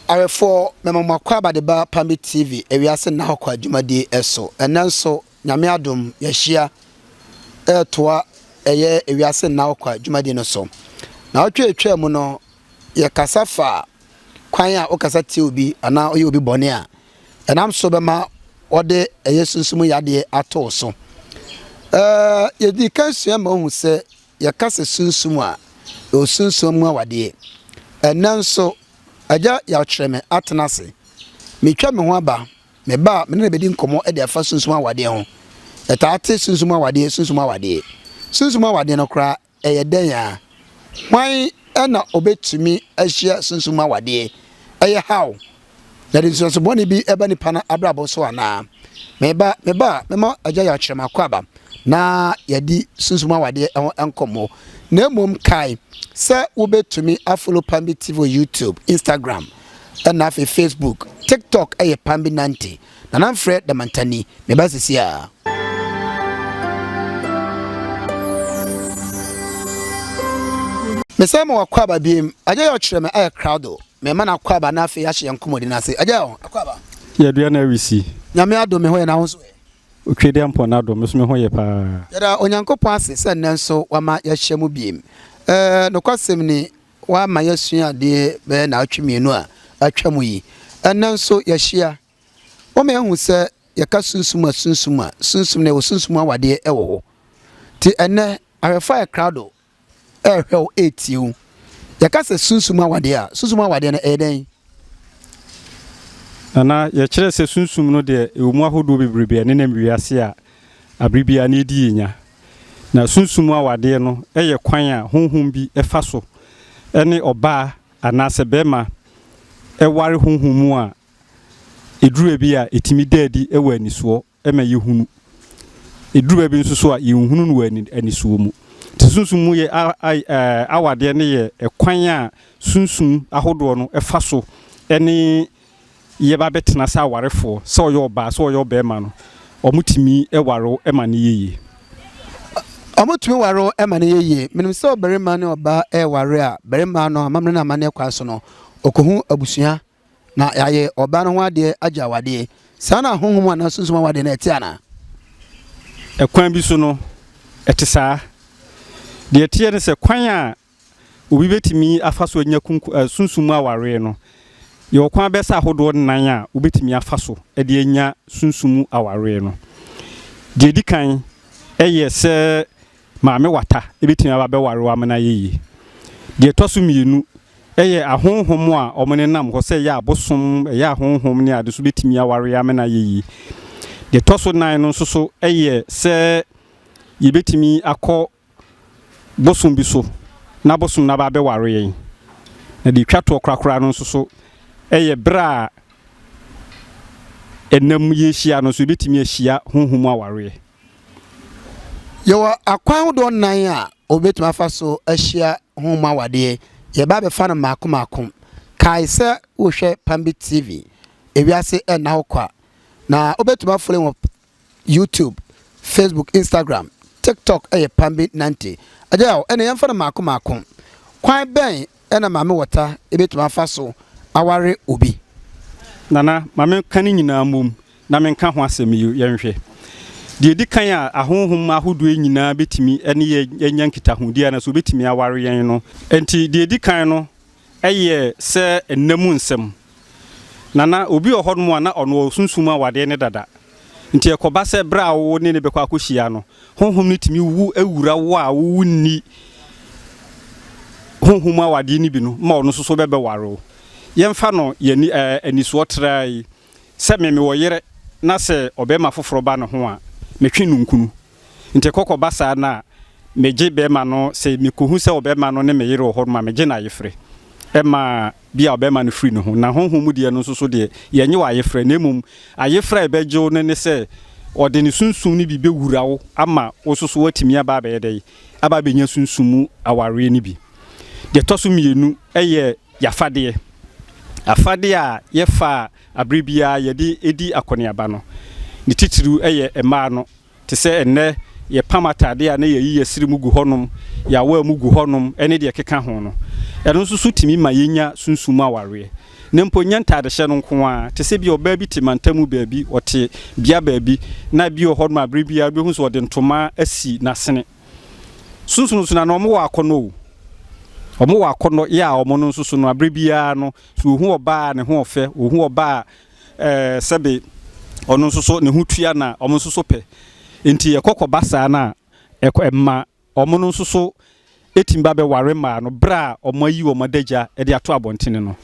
Awɛfoɔ, mema mo akwaaba de ba Pambi TV ewiase nna hɔ kwa dwumadie so. Ɛnnɛ nso, Nyame adom, yɛahyia retoa ɛyɛ ewiase nna hɔ kwa dwumadie no so. Naawɔtwe a ɛtwaa mu no, yɛkasa faa kwan a wokasa tia obi anaa woyɛ obi bɔne a, ɛnam so bɛma wɔde ɛyɛ sunsum yadeɛ ato wo so. Ɛɛ, yɛdii kan sua ma wohu sɛ yɛka sɛ sunsum a, ɛwɔ sunsum mu awadeɛ. Ɛnnɛ nso, Agya Yaw kyerɛ me atena ase. Metwa me ho aba, meba a, me ne no bɛdi nkɔmmɔ de afa sunsum awadeɛ ho. Yɛtaa te sunsum awadeɛ, sunsum awadeɛ. Sunsum awadeɛ no koraa, Ɛyɛ dɛn a? Hwan na obetumi ahyia sunsum mu awadeɛ? Ɛyɛ haw, na ɛde nsunsuanso bɔne bi ba nipa no abrabɔ so anaa? Me ba, me ba a, mɛma Agya Yaw akyerɛ me akwaaba na yɛadi sunsum mu awadeɛ ho nkɔmmɔ. Na mmom kae sɛ wobetumi afollow Pambi TV wɔ YouTube, Instagram, ɛna afei Facebook. TikTok yɛ Pambi Nante. Nana mfrɛ Damantani, me ba sisi a. Mesan ma w'akwaaba biem. Agya yɛ ɔkyerɛ me ayɛ krado. Me ma no akwaaba na afei yɛahyɛ yɛn nkɔmmɔdi no ase. Agya yɛ akwaaba. Yɛ dua na awisi. Nyame adom me ho yɛ na wo nso ɛ? Otwedeampɔn n'adom me nso me ho yɛ paa. Yɛda Onyankopɔn ase sɛ nnɛ nso wama yɛahyia mu biem. Ɛɛ nokwasɛm ni, wama yɛasua adeɛ bɛyɛ naawɔtwe mmienu a atwa mu yi. Ɛnnɛ nso yɛahyia. Wɔma yɛhu sɛ yɛka sunsum a sunsum a, sunsum no yɛwɔ sunsum awadeɛ wɔ hɔ. Nti ɛnnɛ ahwɛfoɔ ayɛ krado ɛrehwɛ wo ɛretie wo. Yɛka sɛ sunsum awadeɛ a, sunsum awadeɛ no ɛyɛ dɛn? Nana, yɛkyerɛ sɛ sunsum no deɛ ɛwɔ mu ahodoɔ bebrebe a ɛnenam wiase a abere biara no ɛdi yɛn nya. Na sunsum awadeɛ no yɛ kwan a honhom bi fa so ne ɔbaa anaasɛ barima ware honhom mu a Ɛduru baabi a, ɛtumi da adi wɔ anisoɔ ma yɛhunu. Ɛduru baabi nso so a, yɛnhunu no wɔ anisoɔ mu. Nti sunsum mu yɛ awadeɛ no yɛ ɛkwan a sunsum ahodoɔ no fa so ne yɛba bɛtena sɛ awarefoɔ, sɛ ɔyɛ ɔbaa, sɛ ɔyɛ ɔbarima no, wɔtumi ware wo ma no yɛ yie. Wɔtumi ware wo ma no yɛ yie. Menim sɛ ɔbarima ne ɔbaa reware a, barima no amammerɛ ne amanneɛ kwan so no, ɔkɔhu abusua Na yɛayɛ ɔbaa no ho adeɛ agye awadeɛ. Saa na honhom anaa sunsum awadeɛ no ɛte anaa? Ɛkwan bi so no, ɛte saa. Deɛ ɛteɛ ne sɛ, kwan a obi bɛtumi afa so anya kunku ɛ sunsum mu awareɛ no, yɛwɔ kwan bɛyɛ sɛ ahodoɔ nnan a wobɛtumi afa so de anya sunsum mu awareɛ no. Deɛ ɛdi kan yɛ sɛ Maame Wata bɛtumi aba abɛware wo amena ayɛ yie. Deɛ ɛtɔ so mmienu yɛ ahonhom a wɔnenam hɔ sɛ ɛyɛ abosom, ɛyɛ ahonhom ne ade nso bɛtumi aware yɛn amena ayɛ yie. Deɛ ɛtɔ so nan no nso so yɛ sɛ yɛbɛtumi akɔ bosom bi so na bosom no aba abɛware yɛn. Na deɛ ɛtwa toɔ korakora no nso so yɛ berɛ a ɛnam yɛrehyia no nso yɛbɛtumi ahyia honhom mu awareɛ. Yɛwɔ akwan ahodoɔ nnan a wobɛtumi afa so ahyia honhom awadeɛ. Yɛba abɛfa no mmaako mmaako. Kae sɛ wohwɛ Pambi TV, ewiase ɛnna hɔ kwa. Na wobɛtumi afollow wɔ YouTube, Facebook, Instagram, TikTok ɛyɛ Pambi 90. Agya Yaw, ɛnna yɛmfa no mmaako mmaako. Kwan bɛn na Maame Wɔta bɛtumi afa so aware obi? Nana, ma menka ne nyinaa mmom na menka ho asɛm yi, yɛnhwɛ. Deɛ ɛdi kan a ahonhom ahodoɔ yi nyinaa bɛtumi ne yɛn anya nkitahodie anaasɛ wɔbɛtumi aware yɛn no. Enti deɛ ɛdi kan no yɛ sɛ nna mu nsɛm. Nana, obi wɔ hɔnom a na ɔno ɔwɔ sunsum mu awadeɛ no dada. Nti ɛkɔba sɛ berɛ a wo ne no bɛkɔ akɔhyia no, honhom no tumi wu wura wo a wonni honhom mu awadeɛ no bi no ma ɔno nso so bɛbɛware wo. Yɛmfa no yɛn anisoɔ traa yi, sɛ me mewɔ yere na sɛ ɔbarima foforɔ ba ne ho a, metwe no nkunu. Nti ɛkɔkɔba saa no a, megye barima no, sɛ mekɔhu sɛ ɔbarima no ne me yere wɔ hɔ nom a, megye no ayefrɛ ma bi a ɔbarima no firi ne ho. Na honhom mu deɛ no nso so deɛ, yɛnnye wo ayefrɛ, na mmom ayefrɛ a yɛbɛgye wo no ne sɛ, ɔde ne sunsum no bi bɛwura wo ama wo nso so woatumi aba abɛyɛ dɛn? Aba abɛnya sunsum mu awareɛ no bi. Deɛ ɛtɔ so mmienu yɛ y'afadeɛ. Afadeɛ a yɛfa a aberɛ biara yɛde di akɔneaba no, ne titiriw yɛ mmaa no. Te sɛ ɛnnɛ yɛpam ataadeɛ a na yɛyi yɛn sere mu gu hɔnom, yɛn awaa mu gu hɔnom ne deɛ ɛkeka ho no. Ɛno nso so tumi ma yɛnya sunsum mu awareɛ. Na mpo nyɛ ntaadehyɛ no nko ara, te sɛ bi a ɔbaa bi te mantam baabi, ɔte bea baabi, na bi wɔ hɔnom a bere biara wobɛhu sɛ ɔde ntoma asi n'asene. Sunsum nso na na wɔwɔ akɔnnɔ o. Wɔwɔ akɔnnɔ yɛ a wɔn nso so no, bere biara no, sɛ wɔhu ɔbaa a ne ho ɔfɛ, wɔhu ɔbaa a ɛɛ sɛbe ɔno nso so ne ho tua na wɔn nso so pɛ. Nti ɛkɔkɔba saa no a, ɛkɔ ɛma Wɔn nso so tumi ba bɛware mmaa no berɛ a wɔayi wɔn adagya de ato abɔntene no.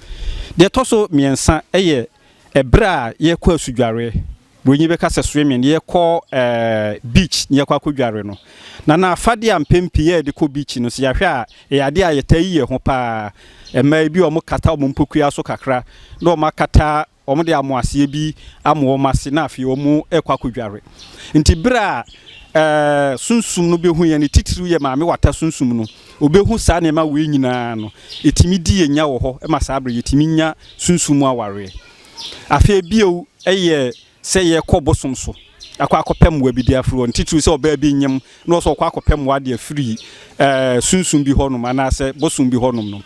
Deɛ ɛtɔ so mmiɛnsa yɛ ɛberɛ a yɛrekɔ asudwareɛ, Buroni bɛka sɛ swimming, yɛrekɔ beach na yɛrekɔ akɔdware no. Na na afadeɛ a mpɛn pii a yɛde kɔ beach no, sɛ yɛahwɛ a, ɛyɛ adeɛ a yɛtaa yi yɛn ho pa ara. Mmaa bi wɔkata wɔn mpokua so kakra na wɔakata Wɔde amoaseɛ bi ama wɔn ase na afei wɔrekɔ akɔdware. Nti berɛ a ɛɛ sunsum no bɛhu yɛn, ne titiriw yɛ Maame Wata sunsum no, ɔbɛhu saa nneɛma wei nyinaa no, ɛtumi di yɛn nya wɔ hɔ ma saa berɛ yɛtumi nya sunsum mu awareɛ. Afei bio yɛ sɛ yɛrekɔ bosom so akɔ akɔpɛ mmoa bi de afiri hɔ, ne titiriw sɛ ɔbaa bi nyem na ɔsɛ ɔkɔ akɔpɛ mmoa de afiri ɛɛ sunsum bi hɔnom anaasɛ bosom bi hɔnom no.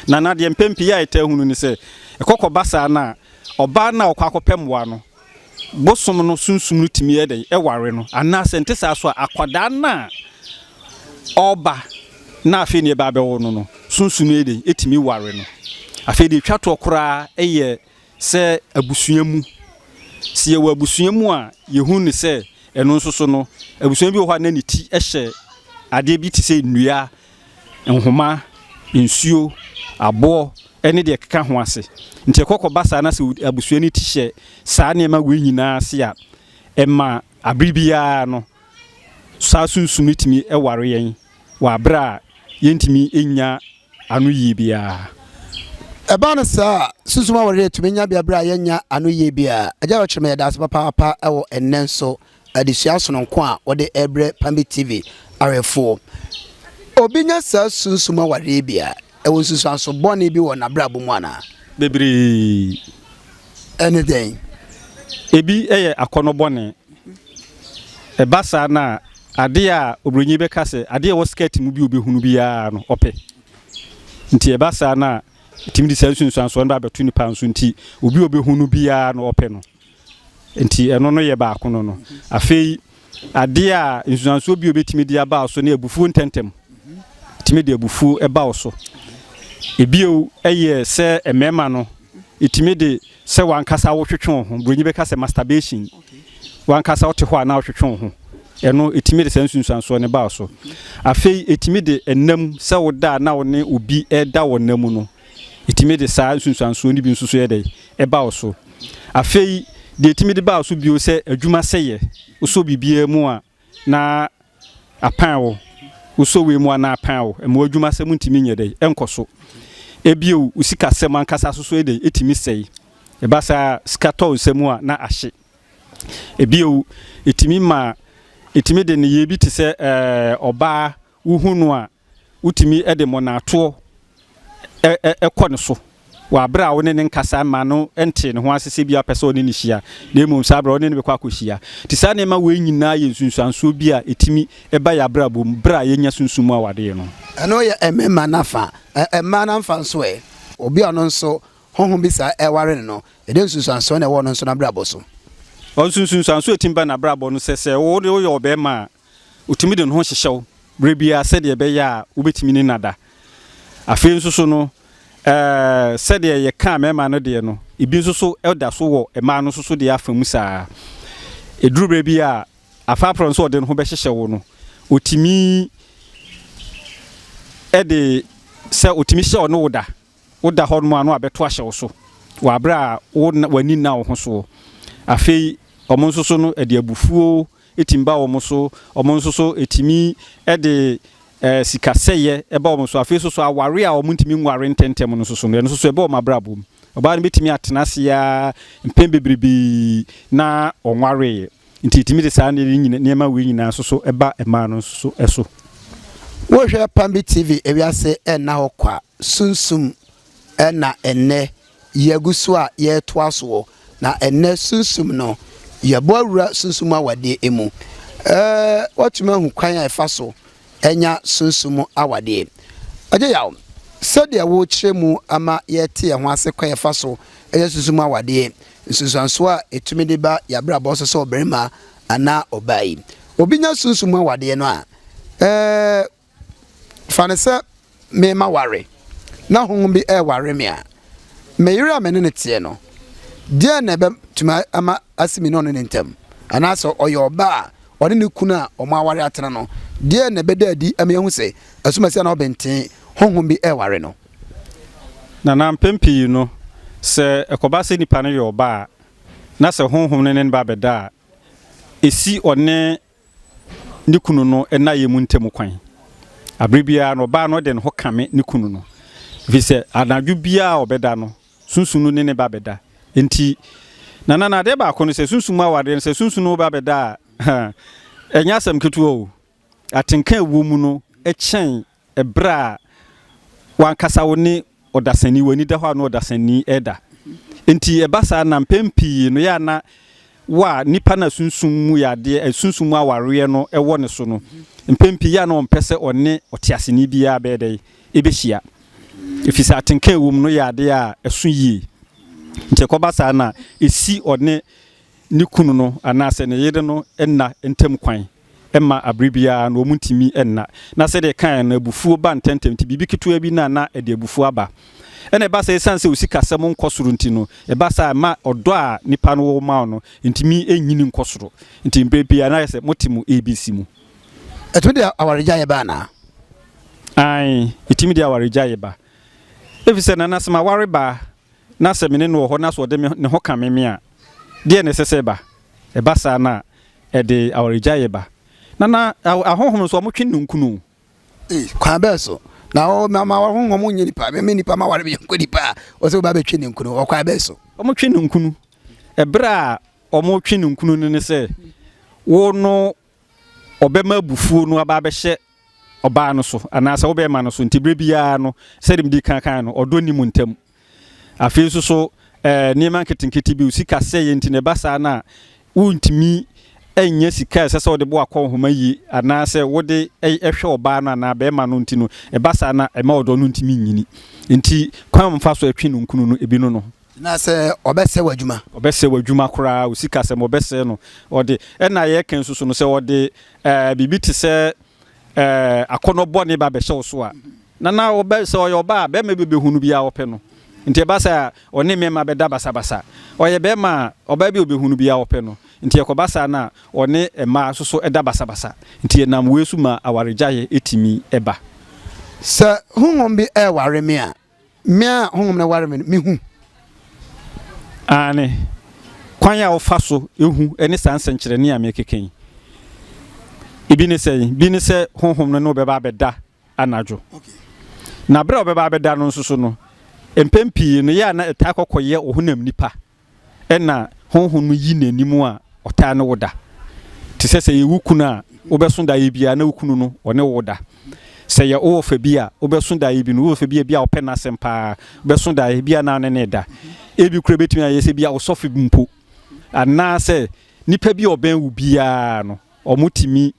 Na na deɛ mpɛn pii a yɛtaa hunu ne sɛ, ɛkɔ kɔba saa no a, ɔbaa no a ɔkɔ akɔpɛ mmoa no, bosom no sunsum no tumi yɛ dɛn? Ɛware no. Anaasɛ ɛnte saa nso a, akwadaa no a ɔreba na afei na ɛba abɛwo no no, sunsum no yɛ dɛn? Ɛtumi ware no. Afei deɛ ɛtwa toɔ koraa yɛ Sɛ abusua mu. Sɛ yɛwɔ abusua mu a, yɛhu no sɛ ɛno nso so no, abusua bi wɔ hɔ a na ne ti hyɛ adeɛ bi te sɛ nnua, nhoma, nsuo, aboɔ ne deɛ ɛkeka ho ase. Nti ɛkɔ kɔba saa na sɛ abusua no ti hyɛ saa nneɛma wei nyinaa ase a, ɛma abere biara no, saa sunsum no tumi ware yɛn wɔ abere a yɛntumi nnya anoyie biara. Ɛba no saa a, sunsum awareɛ tumi nya bea berɛ a yɛnnya anoyie biara. Agya Ɔkyerɛma yɛda ase papaapa wɔ ɛnnɛ nso adesua sononko a wode rebrɛ Pambi TV ahwɛfoɔ. Obi nya saa sunsum awareɛ bi a, ɛwɔ nsunsuanso bɔne bi wɔ n'abrabɔ mu anaa? Bebree. Ɛne dɛn? Ebi yɛ akɔnnɔ bɔne. Ɛba saa no a, adeɛ a oburoni bɛka sɛ adeɛ a ɛwɔ skirt mu bi a ɔbɛhunu biara no, ɔpɛ. Nti ɛba saa no a, ɛtumi de saa nsunsuansoɔ no ba abɛto nipa nso nti, obi a ɔbɛhu no biara no, ɔpɛ no. Nti ɛno no yɛ baako no no. Afei, adeɛ a nsunsuansoɔ bi a ɔbɛtumi de aba wo so ne abufuo ntɛntɛm. Ɛtumi de abufuo ba wo so. Ebio yɛ sɛ mmarima no, ɛtumi de sɛ w'ankasa wotwetwe wo ho, buroni bɛka sɛ masturbation, w'ankasa wote hɔ a na wotwetwe wo ho, ɛno ɛtumi de saa nsunsuansoɔ no ba wo so. Afei ɛtumi de nna mu, sɛ woda a na wo ne obi reda wɔ nna mu no, ɛtumi de saa nsunsuansoɔ no bi nso so yɛ dɛn, ɛba wo so. Afei deɛ ɛtumi de ba wo so bio sɛ adwuma sɛeɛ, wosɔ biribiara mu a na apan wo, wosɔ wei mu a na apan wo, ɛma w'adwumasɛm ntumi nyɛ dɛn, ɛnkɔ so. Ebio, wo sikasɛm ankasa nso so yɛ dɛn, ɛtumi sɛe. Ɛba saa a, sika tɔ wo nsa mu a, na ahye. Ebio, ɛtumi ma, ɛtumi de nneyɛɛ bi te sɛ ɛɛ ɔbaa, wohu no a, wotumi de mmonnatoɔ kɔ ne so wɔ aberɛ a wo ne no nkasa mma no ntee ne ho ase sɛ ebia wopɛ sɛ ɔne no hyia, na mmom saa berɛ ɔne no bɛkɔ akɔhyia. Nti saa nneɛma wei nyinaa yɛ nsunsuansoɔ bi a ɛtumi ba yɛn abrabɔ mu berɛ a yɛnya sunsum mu awadeɛ no. Ɛno yɛ mmarima no afa. Mmaa no afa nso ɛ? Obi a ɔno nso honhom bi saa ɛreware no no, ɛdeɛn nsunsuansoɔ na ɛwɔ ɔno nso n'abrabɔ so? Ɔno nso nsunsuansoɔ a ɛtumi ba n'abrabɔ no sɛ, sɛ wo woyɛ ɔbarima a, Otumi de ne ho hyehyɛ wo berɛ biara sɛdeɛ ɛbɛyɛ a wobɛtumi ne no ada. Afei nso so no, sɛdeɛ yɛkaa mmarima no deɛ no, ebi nso so da so wɔ mmaa no nso so deɛ afa mu saa ara. Ɛduru berɛ bi a, afaprɔ nso ɔde ne ho bɛhyehyɛ wo no, ɔtumi de sɛ ɔtumi hyɛ ɔne wo da. Woda hɔnom a na wɔabɛto ahyɛ wo so wɔ aberɛ a wo w'ani nna wo ho soɔ. Afei wɔn nso so no, ɛde abufuo tumi ba wɔn so, wɔn nso so ɛtumi de sikasɛeɛ ba wɔn so. Afei nso so awareɛ a wɔntumi nware ntɛmntɛm no nso so no, ɛno nso so ɛba wɔn abrabɔ mu. Ɔbaa no bɛtumi atena ase ara mpɛn bebrebee na ɔnwareeɛ. Nti ɛtumi de saa nneɛma wei nyinaa nso so ba mmaa no nso so so. Wohwɛ Pambi TV ewiase nna hɔ kwa sunsum na ɛnnɛ yɛgu so a yɛretoa soɔ na ɛnnɛ sunsum no yɛbɔ awura sunsum awadeɛ mu. Ɛɛ watumi ahu kwan a ɛfa so nya sunsum awadeɛ. Agye yaw. Sɛdeɛ worekyerɛ mu ama yɛte yɛn ho ase kwan a yɛfa so yɛ sunsum mu awadeɛ, nsunsuansoɔ a ɛtumi de ba yɛn abrabɔ so sɛ ɔbarima anaa ɔbaa yi. Obi nya sunsum mu awadeɛ no a, ɛɛ, fa no sɛ me maware na honhom bi reware me a, me yere a me ne no teɛ no, deɛn na ɛbɛtumi ama asi me ne ɔno ne ntam? Anaasɛ ɔyɛ ɔbaa a ɔne ne kunu a wɔaware atena no, deɛn na ɛbɛda adi ama yɛahu sɛ asumasi anaa ɔbɛnten honhom bi reware no? Nana, mpɛn pii no, sɛ ɛkɔba sɛ nipa no yɛ ɔbaa na sɛ honhom no ne no ba bɛda a, ɛsi ɔne ne kunu no nnaeɛ mu ntam kwan. Aberɛ biara no, ɔbaa no de ne ho kame ne kunu no, ɛfiri sɛ anadwo biara a ɔbɛda no, sunsum no ne ne ba bɛda. Enti, Nana, na adeɛ baako no sɛ, sunsum mu awadeɛ no, sɛ sunsum no ba bɛda a, ɛnyɛ asɛm ketewa o. Atenka a ɛwɔ mu no kyɛn Ɛberɛ a w'ankasa wo ne ɔdasani, w'ani da hɔ a ne ɔdasani reda. Enti ɛba saa na mpɛn pii no yɛ a na wo a nipa no a sunsum mu yadeɛ, sunsum mu awareɛ no wɔ ne so no, mpɛn pii yɛ a na ɔmpɛ sɛ ɔne ɔteaseni biara bɛyɛ dɛn? Ɛbɛhyia. Ɛfiri sɛ atenka a ɛwɔ mu no yɛ adeɛ a ɛso yie. Nti ɛkɔba saa na ɛsi ɔne ne kunu no anaasɛ ne yere no nna ntam kwan ma bere biara no wɔntumi nna. Na sɛdeɛ ɛkaeɛ no, abufuo ba ntɛmntɛm nti biribi ketewa bi no a na ɛde abufuo aba. Ɛna ɛba sɛ ɛsiane sɛ wo sikasɛm nkɔ soro nti no, ɛba saa a ɛma ɔdɔ a nipa no wɔ ma wo no ntumi nnyini nkɔ soro. Nti mprɛ pii a na ayɛ sɛ mote mo ABC mu. Ɛtumi de awaregyaeɛ ba anaa? Aane, ɛtumi de awaregyaeɛ ba. Ɛfiri sɛ Nana, sɛ maware baa na sɛ me ne no wɔ hɔ na sɛ ɔde me ne ho kame me a, deɛn na ɛsɛ sɛ ɛba? Ɛba saa no a, ɛde awaregyaeɛ ba. Na na ahonhom nso, wɔtwe ninkunu o. Ei, kwan bɛn so na wo ma ma ahonhom nyɛ nipa? Me me nipa ma ware me yɔnko nipa a, wɔsɛ woba bɛtwe ninkunu. Wɔ kwan bɛn so? Wɔtwe ninkunu. Ɛberɛ a wɔtwe ninkunu no ne sɛ, wo no ɔbɛma abufuo no aba abɛhyɛ ɔbaa no so anaasɛ wo bɛrima no so nti berɛ biara no sɛdeɛ medi kan kan no ɔdɔ nni mo ntam. Afei nso so eh, nneɛma nketenkete bi, wo sika sɛeɛ nti na ɛba saa no a wontumi nyɛ sika a ɛsɛ sɛ wode bɔ akɔnhoma yie anaasɛ wode hwɛ ɔbaa no anaa bɛrima no nti no ɛba saa no a ɛma ɔdɔ no ntumi nyini. Nti kwan a wɔfa so twe ninkunu no ebi no no. Na sɛ ɔbɛsɛe w'adwuma. Ɔbɛsɛe w'adwuma koraa, wo sikasɛm, ɔbɛsɛe no. Ɔde, ɛna yɛreka nso so no, sɛ ɔde ɛɛ biribi te sɛ ɛɛ akɔnnɔ bɔne ba bɛhyɛ wo so a, na na ɔbɛ, sɛ ɔyɛ ɔbaa a, bɛrima bi bɛhu no biara ɔpɛ no. Nti ɛba saa a, ɔne mmarima bɛda basabasa. Ɔyɛ bɛrima a, ɔbaa bi a ɔbɛhu no biara ɔpɛ no. Nti ɛkɔba saa no a, ɔne mmaa nso so da basabasa. Nti ɛnam wei so ma awaregyaeɛ tumi ba. Sɛ honhom bi reware me a, Me a Honhom no ware me no, mehu. Aane, kwan a wofa so hu ne saa nsɛnkyerɛnne a merekeka yi. Ebi ne sɛn? Bi ne sɛ Honhom no ne wo bɛba abɛda anadwo. Na berɛ a wɔbɛba abɛda no nso so no, mpɛn pii no, yɛ a na ɛtaa kɔkɔyɛ wo honam nipa. Ɛnna honhom no yi n'anim a ɔtaa ne wo da. Te sɛ sɛ ɛyɛ wo kunu a, wobɛso daeɛ bi a na wo kunu no ɔne wo da. Sɛ ɛyɛ wo wɔfa bi a, wobɛso daeɛ bi no, wo wɔfa bi a bi a wopɛ n'asɛm paa, wobɛso daeɛ bi a na ɔne ne da. Ebi koraa ebɛtumi ayɛ sɛ bi a wo sɔfo bi mpo, anaasɛ nipa bi a ɔbɛn wo biara no, wɔtumi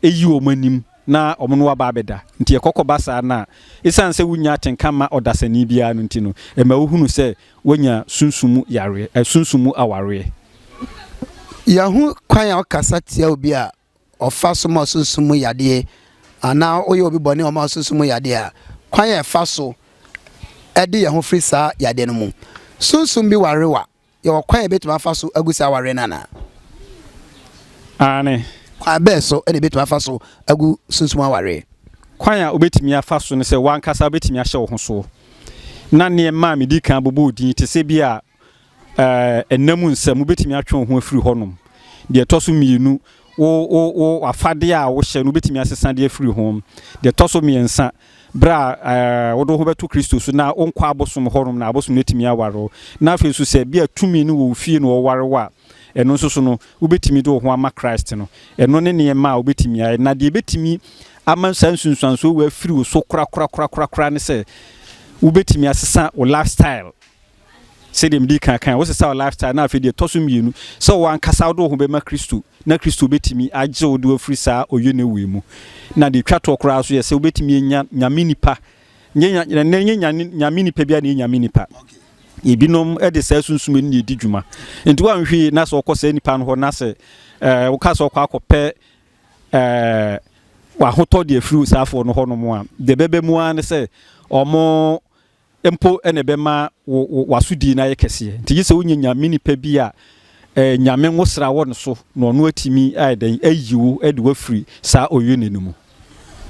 yi wɔn anim na wɔn ne wo aba abɛda. Nti ɛkɔkɔba saa no a, esiane sɛ wunnya atenka mma ɔdasani biara no nti no, ɛma wohunu sɛ woanya sunsum mu yareɛ, ɛ, sunsum mu awareɛ. Yɛahu kwan a wokasa tia obi a ɔfa so ma sunsum mu yadeɛ anaa woyɛ obi bɔne a ɔma sunsum mu yadeɛ a, kwan a ɛfa so de yɛn ho firi saa yadeɛ no mu. Sunsum bi ware wo a, Yɛwɔ kwan a yɛbɛtumi afa so agu saa awareɛ no anaa? Aane. Kwan bɛn so na yɛbɛtumi afa so agu sunsum awareɛ? Kwan a wobɛtumi afa so ne sɛ w'ankasa wobɛtumi ahyɛ wo ho so na nneɛma a medi kan bobɔɔ din te sɛ bi a ɛnna mu nsɛm, wobɛtumi atwe wo ho afiri hɔnom. Deɛ ɛtɔ so mmienu, wo, wo, wo afadeɛ a wohyɛ no, wobɛtumi asesa de afiri ho. Deɛ ɛtɔ so mmiɛnsa, Berɛ a wode wo ho bɛto Kristo so na wonkɔ abosom hɔnom na abosom no atumi aware wo. Na afei nso sɛ ebia tumi no wɔ wo fie na wɔware wo a, ɛno nso so no, wobɛtumi de wo ho ama Christ no. Ɛno ne nneɛma a wobɛtumi ayɛ. Na deɛ ɛbɛtumi ama saa nsunsuansoɔ wei afiri wo so korakorakorakoraa ne sɛ wobɛtumi asesa wo lifestyle. Sɛdeɛ medii kan kaeɛ, wosesa wo lifestyle na afei deɛ ɛtɔ so mmienu, sɛ wo ankasa wode wo ho bɛma Kristo na Kristo bɛtumi agye wo de wo afiri saa ɔyɔnewuo mu. Na deɛ ɛtwa toɔ koraa nso yɛ sɛ wobɛtumi anya Nyame nipa Nyɛ nya, ɛnnɛ nyɛ nya, Nyame nipa biara na ɛyɛ Nyame nipa. Ebinom de saa sunsum no na ɛdi dwuma. Nti woanhwɛ yie na sɛ ɔkɔ saa nipa no hɔ na sɛ ɛɛ woka sɛ ɔkɔ akɔpɛ ɛɛ w'ahotɔ de afiri saa afoɔ no hɔnom a, deɛ ɛbɛba mu ara ne sɛ wɔn mpo na ɛbɛma wo wo w'asodie no ayɛ kɛseɛ. Nti gye sɛ wonya Nyame nipa bi a ɛɛ Nyame nwosra wɔ ne so na ɔno atumi ayɛ dɛn ayi wo de wo afiri saa oyone no mu.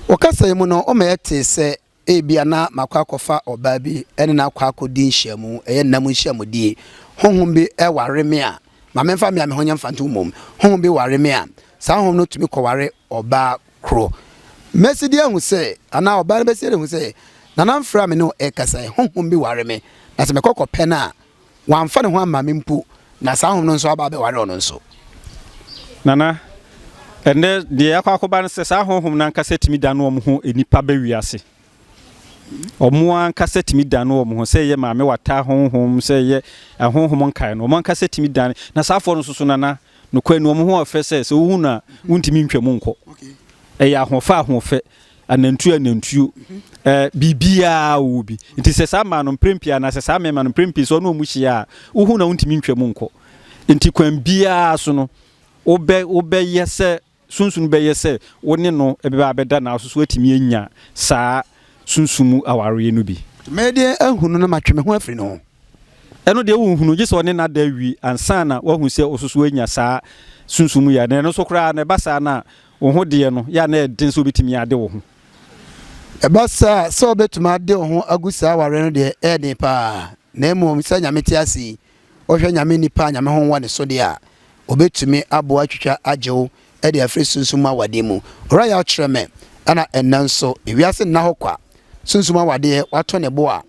Wɔ kasa yi mu no, woma yɛtee sɛ Ebia na makɔ akɔfa ɔbaa bi ne no akɔ akɔdi nhyiamu, ɛyɛ nna mu nhyiamudie. Honhom bi ware me a, ma memfa me a me ho nyɛ mfantom mmom. Honhom bi ware me a, saa honhom no tumi kɔware ɔbaa koro. Mɛsi de ahu sɛ, anaa ɔbaa no bɛsi de ahu sɛ, Nana mfrɛ a me ne wo rekasa yi, honhom bi ware me, na sɛ mekɔ kɔpɛ no a, wamfa ne ho amma me mpo, na saa honhom no nso aba abɛware ɔno nso. Nana, ɛnnɛ deɛ akɔ akɔba ne sɛ saa honhom no ankasa tumi dane wɔn ho nnipa ba wiase. Wɔn ankasa tumi dane wɔn ho, sɛ ɛyɛ Maame Wata honhom, sɛ ɛyɛ ahonhom nkae no, wɔn ankasa tumi dane. Na saa afoɔ no nso so, Nana, nokorɛ ni, wɔn ho ɔfɛ sɛ, sɛ wohu no a, wontumi ntwa mu nkɔ. Ɛyɛ ahoɔfɛ ahoɔfɛ. Anantuo anantuo, eh, biribiara wɔ bi. Nti sɛ saa mmaa no mprɛn pii anaasɛ saa mmarima no mprɛn pii sɛ ɔne wɔn hyia a, wohu na wontumi ntwa mu nkɔ. Nti kwan biara so no, wobɛ wobɛyɛ sɛ sunsum bɛyɛ sɛ wo ne no bɛba abɛda na so atumi anya saa sunsum mu awareɛ no bi. Mɛyɛ deɛ ahunu na matwe me ho afiri ne ho. Ɛno deɛ wonhunu, gye sɛ ɔne no ada awie ansa na wahu sɛ wo nso so anya saa sunsum mu yareɛ no. Ɛno nso koraa no, ɛba saa no a, wo ho deɛ no, yɛ a na ɛyɛ den sɛ wobɛtumi ade wo ho. Ɛba saa a, sɛ wobɛtumi ade wo ho agu saa awareɛ no deɛ, ɛyɛ den pa ara. Na mmom sɛ Nyame te ase yi, wohwɛ Nyame nipa a Nyame ho wɔ ne so deɛ a, ɔbɛtumi aboa atwitwa agye wo de afiri sunsum mu awadeɛ mu. Owura Yaw kyerɛ me, ɛna ɛnnɛ nso, ewiase nna hɔ kwa. Sunsum awadeɛ, wato ne bo a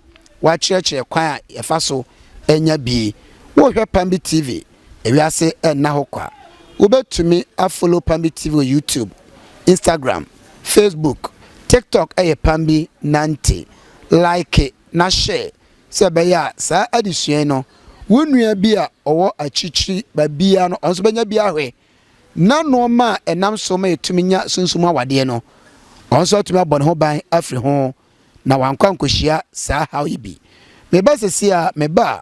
wakyerɛkyerɛ kwan a yɛfa so nya bi. Worehwɛ Pambi TV, ewiase nna hɔ kwa. Wobɛtumi afollow Pambi TV wɔ YouTube, Instagram, Facebook, TikTok ɛyɛ Pambi Nante. Like na share sɛ ɛbɛyɛ a saa adesua yi no, wo nua bi a ɔwɔ akyirikyiri baabiara no, ɔno nso bɛnya bi ahwɛ. Na nnoɔma a ɛnam so ma yɛtumi nya sunsum awadeɛ no, ɔno nso atumi abɔ ne ho ban afiri ho na wankɔ ankɔhyia saa haw yi bi. Meba sesie a, meba a,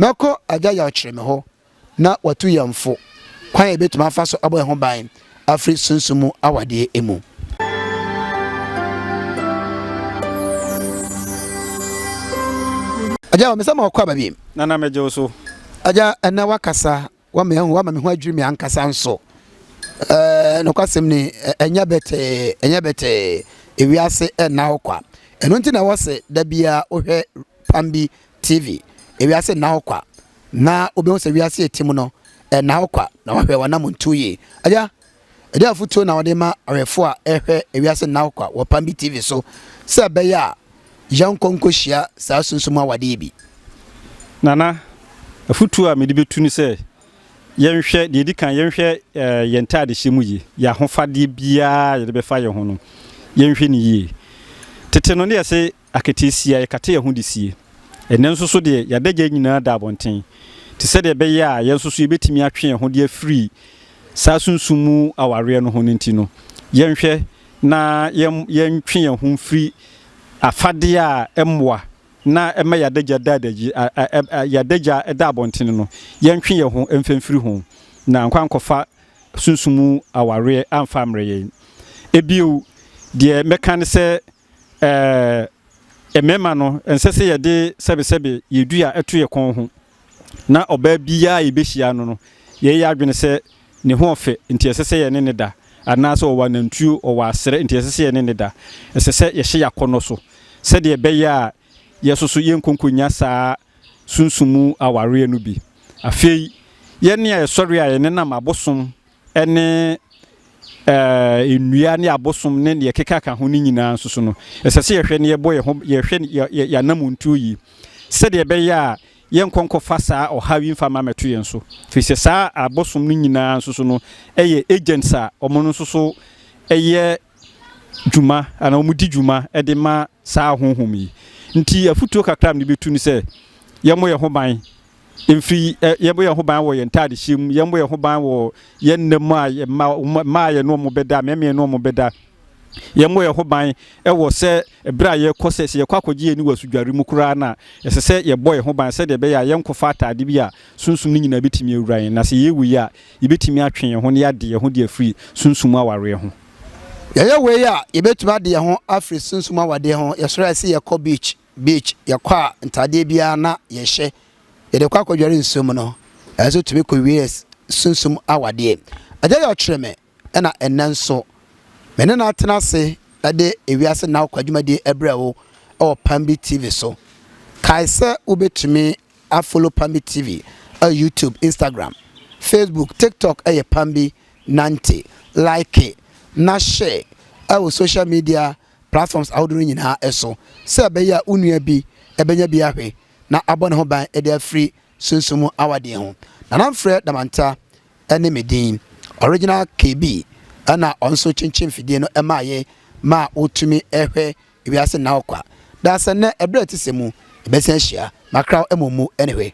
mɛkɔ Agya Yaw Kyereme hɔ na watu yɛn fo kwan a yɛbɛtumi afa so abɔ yɛn ho ban afiri sunsum mu awadeɛ mu. Agya, wɔ me sɛ ma ɔkɔ aba bi. Nana megye wo so. Agya, ɛnɛ wakasa Wama yɛahu, wama me ho adwiri me ankasa nso. Ɛɛ, nokwasɛm ni, ɛnyɛ bɛtɛɛ, ɛnyɛ bɛtɛɛ. Ewiase nna hɔ kwa. Ɛno nti na ɛwɔ sɛ da biara wohwɛ Pambi TV. Ewiase nna hɔ kwa. Na wobɛhu sɛ wiase a ɛte mu no, ɛnna hɔ kwa, na wahwɛ w'anamontuo yie. Agya, ɛdeɛn afotuo na wode ma ahwɛfoɔ a ɛrehwɛ Ewiase Nna Hɔ Kwa wɔ Pambi TV so sɛ ɛbɛyɛ a yɛnkɔ nkɔhyia saa sunsum awadeɛ yi bi? Nana, afotuo a mede bɛtu ne sɛ, yɛnhwɛ, deɛ ɛdi kan, yɛnhwɛ yɛn ntaadehyɛ mu yie, yɛn ahofadeɛ biara a yɛde bɛfa yɛn ho no, yɛnhwɛ no yie. Tete no, ne yɛse Aketeesia, yɛkata yɛn ho de sie. Ɛnnɛ nso so deɛ, yɛn adagya nyinaa da abɔnten. Te sɛdeɛ ɛbɛyɛ a yɛn nso so yɛbɛtumi atwe yɛn ho de afiri saa sunsum mu awareɛ no ho no nti no, yɛnhwɛ na yɛn yɛntwe yɛn ho mfiri afadeɛ a ɛmmoa na ɛma yɛn adagya da adagyi a ɛ ɛ yɛn adagya da abɔnten no, yɛntwe yɛn ho mfa mfiri ho na ankɔ ankɔfa sunsum mu awareɛ amfa ammrɛ yɛn. Ebio, deɛ mɛka ne sɛ, Ɛɛ, mmarima no, ɛnsɛ sɛ yɛde sɛbesɛbe yɛn dua to yɛn kɔn ho, na ɔbaa biara a yebehyia no no, yɛyɛ yɛn adwene sɛ ne ho ɔfɛ nti ɛsɛ sɛ yɛne no da, anaasɛ ɔwɔ anantuo, ɔwɔ asrɛ nti ɛsɛ sɛ yɛne no da. Ɛsɛ sɛ yɛhyɛ yɛn akɔnnɔ so sɛdeɛ ɛbɛyɛ a yɛn nso so yɛnkɔ nkɔnya saa sunsum mu awareɛ no bi. Afei, yɛn a yɛsɔre a yɛnenam abosom ne nnua ne abosom ne deɛ ɛkekaka ho no nyinaa nso so no, ɛsɛ sɛ yɛhwɛ na yɛbɔ yɛn ho, yɛhwɛ yɛn anamontuo yie sɛdeɛ ɛbɛyɛ a yɛnkɔ nkɔfa saa ɔhaw yi mfa mma mmɛto yɛn so. Firi sɛ saa abosom no nyinaa nso so no yɛ agents a wɔn nso so yɛ dwuma anaa wɔdi dwuma de ma saa ahonhom yi. Nti afotuo kakra a mede bɛtu ne sɛ yɛmmɔ yɛn ho ban mfiri yɛbɔ yɛn ho ban wɔ yɛn ntaadehyɛ mu, yɛbɔ yɛn ho ban wɔ yɛn nna mu a mma mmaa yɛne wɔn bɛda, mmarima yɛne wɔn bɛda. Yɛmmɔ yɛn ho ban wɔ sɛ berɛ a yɛrekɔ sɛ, sɛ yɛkɔ akɔgye yɛn ani wɔ asudware mu koraa no a, ɛsɛ sɛ yɛbɔ yɛn ho ban sɛdeɛ ɛbɛyɛ a yɛrenkɔfa ataade bi a sunsum no nyinaa bɛtumi awura yɛn, na sɛ yɛrewu a, yɛbɛtumi atwe yɛn ho na yɛade yɛn ho de afiri sunsum awareɛ ho. Yɛyɛ wei a, yɛbɛtumi ade yɛn ho afiri sunsum awadeɛ ho. Yɛsɔre a, ɛsɛ yɛkɔ beach, beach, yɛkɔ a, ntaadeɛ biara na yɛhyɛ, yɛde kɔ akɔdware nsuo mu no, ɛno nso tumi kɔwie sunsum awadeɛ. Agya yɛ ɔkyerɛ me Ɛna ɛnnɛ nso, me ne no atena ase de Ewiase Nna Kwa dwumadie brɛ wo wɔ Pambi TV so. Kae sɛ wobɛtumi a follow Pambi TV wɔ YouTube, Instagram, Facebook, TikTok yɛ Pambi Nante. Like na share wɔ social media platforms ahodoɔ no nyinaa so sɛ ɛbɛyɛ a wo nua bi bɛnya bi ahwɛ na abɔ ne ho ban de afiri sunsum mu awadeɛ ho. Nana Mfrɛ Damanta ne me din. Original KB na ɔno nso kyenkyen mfidie no maa yɛ maa wotumi hwɛ wiase nna hɔ kwa. Daa sɛ nnɛ ɛberɛ a ɛte sɛ mu yɛbɛsan ahyia. Makra wo mmɔ mu ne hwɛ.